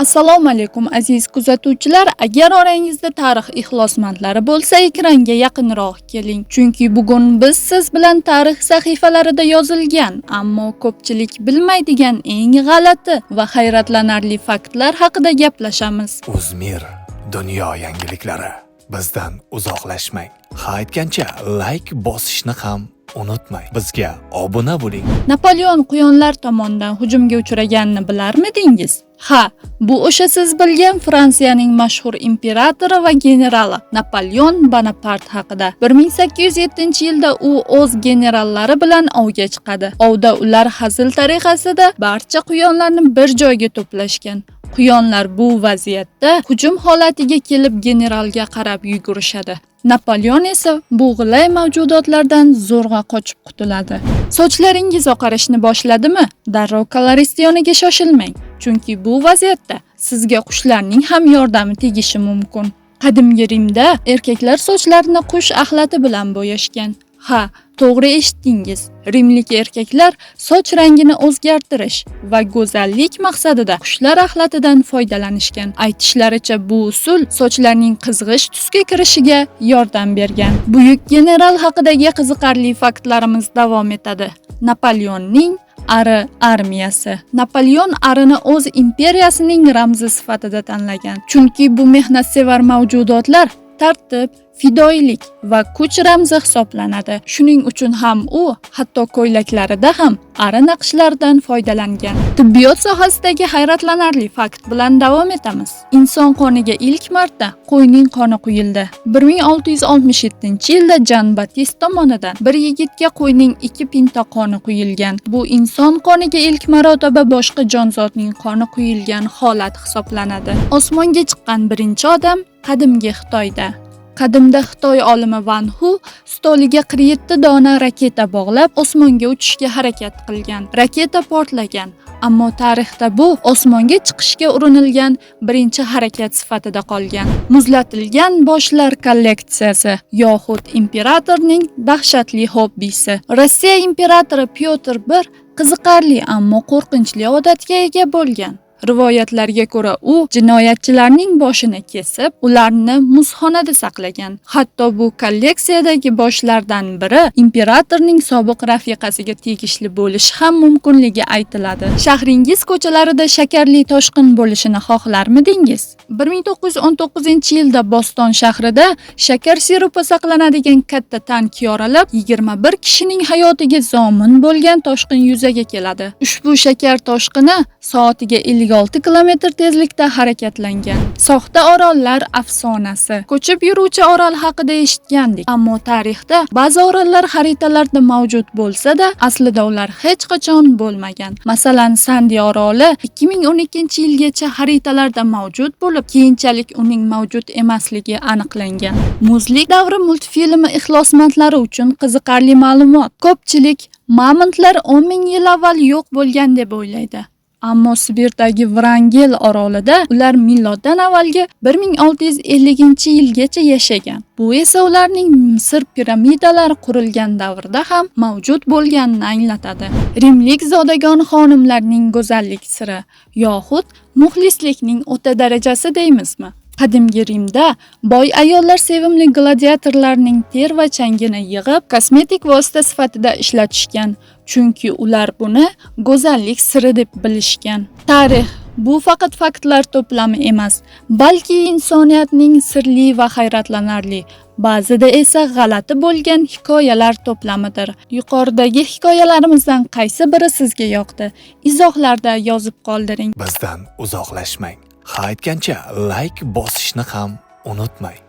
Assalomu alaykum, aziz kuzatuvchilar. Agar orangizda tarix ixlosmandlari bo'lsa, ekranga yaqinroq keling. Chunki bugun biz siz bilan tarix sahifalarida yozilgan, ammo ko'pchilik bilmaydigan eng g'alati va hayratlanarli faktlar haqida gaplashamiz. Uzmir dunyo yangiliklari. Bizdan uzoqlashmang. Ha aytgancha, like bosishni ham unutmang. Bizga obuna bo'ling. Napoleon quyonlar tomonidan hujumga uchraganini bilarmidingiz? Ha, bu o'sha siz bilgan Fransiyaning mashhur imperatori va generali Napoleon Bonapart haqida. 1807-yilda u o'z generallari bilan ovga chiqadi. Ovda ular hazil tariqasida barcha quyonlarni bir joyga to'plashgan. Quyonlar bu vaziyatda hujum holatiga kelib, generalga qarab yugurishadi. Napoleon esa bu g'ilay mavjudotlardan zo'rg'a qochib qutuladi. Sochlaringiz oqarishni boshladimi? Darrov kolorist yoniga shoshilmang, chunki bu vaziyatda sizga qushlarning ham yordami tegishi mumkin. Qadimgi Rimda erkaklar sochlarini qush axlati bilan bo'yashgan. Ha, to'g'ri eshitdingiz. Rimlik erkaklar soch rangini o'zgartirish va go'zallik maqsadida qushlar axlatidan foydalanishgan. Aytishlaricha, bu usul sochlarning qizg'ish tusga kirishiga yordam bergan. Buyuk general haqidagi qiziqarli faktlarimiz davom etadi. Napoleonning ari armiyasi. Napoleon arini o'z imperiyasining ramzi sifatida tanlagan. Chunki bu mehnatsevar mavjudotlar tartib, fidoyilik va kuch ramzi hisoblanadi. Shuning uchun ham u hatto ko'ylaklarida ham ari naqshlaridan foydalangan. Tibbiyot sohasidagi hayratlanarli fakt bilan davom etamiz. Inson qoniga ilk marta qo'yning qoni quyildi. 1667-yilda Jan Batist tomonidan bir yigitga qo'yning 2 pinta qoni quyilgan. Bu inson qoniga ilk marotaba boshqa jonzotning qoni quyilgan holat hisoblanadi. Osmonga chiqqan birinchi odam qadimgi Xitoyda. Qadimda Xitoy olimi Van Hu stoliga 47 dona raketa bog'lab, osmonga uchishga harakat qilgan. Raketa portlagan, ammo tarixda bu osmonga chiqishga urinilgan birinchi harakat sifatida qolgan. Muzlatilgan boshlar kolleksiyasi yoxud imperatorning dahshatli hobbisi. Rossiya imperatori Pyotr I qiziqarli, ammo qo'rqinchli odatga ega bo'lgan. Rivoyatlarga ko'ra, u jinoyatchilarning boshini kesib, ularni muzxonada saqlagan. Hatto bu kolleksiyadagi boshlardan biri imperatorning sobiq rafiqasiga tegishli bo'lishi ham mumkinligi aytiladi. Shahringiz ko'chalarida shakarli toshqin bo'lishini xohlarmidingiz? 1919-yilda Boston shahrida shakar siropi saqlanadigan katta tank yorilib, 21 kishining hayotiga zomin bo'lgan toshqin yuzaga keladi. Ushbu shakar toshqini soatiga 56 kilometr tezlikda harakatlangan. Soxta orollar afsonasi. Ko'chib yuruvchi orol haqida eshitgandik, ammo tarixda ba'zi orollar xaritalarda mavjud bo'lsa-da, aslida ular hech qachon bo'lmagan. Masalan, Sandi oroli 2012-yilgacha xaritalarda mavjud bo'lib, keyinchalik uning mavjud emasligi aniqlangan. Muzlik davri multfilmi ixlosmandlari uchun qiziqarli ma'lumot. Ko'pchilik mamontlar 10 ming yil avval yo'q bo'lgan deb o'ylaydi. Ammo Sibirdagi Vrangel orolida ular miloddan avvalgi 1650-yilgacha yashagan. Bu esa ularning Misr piramidalari qurilgan davrda ham mavjud bo'lganini anglatadi. Rimlik zodagon xonimlarning go'zallik siri yoxud muxlislikning o'ta darajasi deymizmi? Qadimgi Rimda boy ayollar sevimli gladiatorlarning ter va changini yig'ib, kosmetik vosita sifatida ishlatishgan, chunki ular buni go'zallik siri deb bilishgan. Tarix bu faqat faktlar to'plami emas, balki insoniyatning sirli va hayratlanarli, ba'zida esa g'alati bo'lgan hikoyalar to'plamidir. Yuqoridagi hikoyalarimizdan qaysi biri sizga yoqdi? Izohlarda yozib qoldiring. Bizdan uzoqlashmang. Ha aytgancha, like bosishni ham unutmang.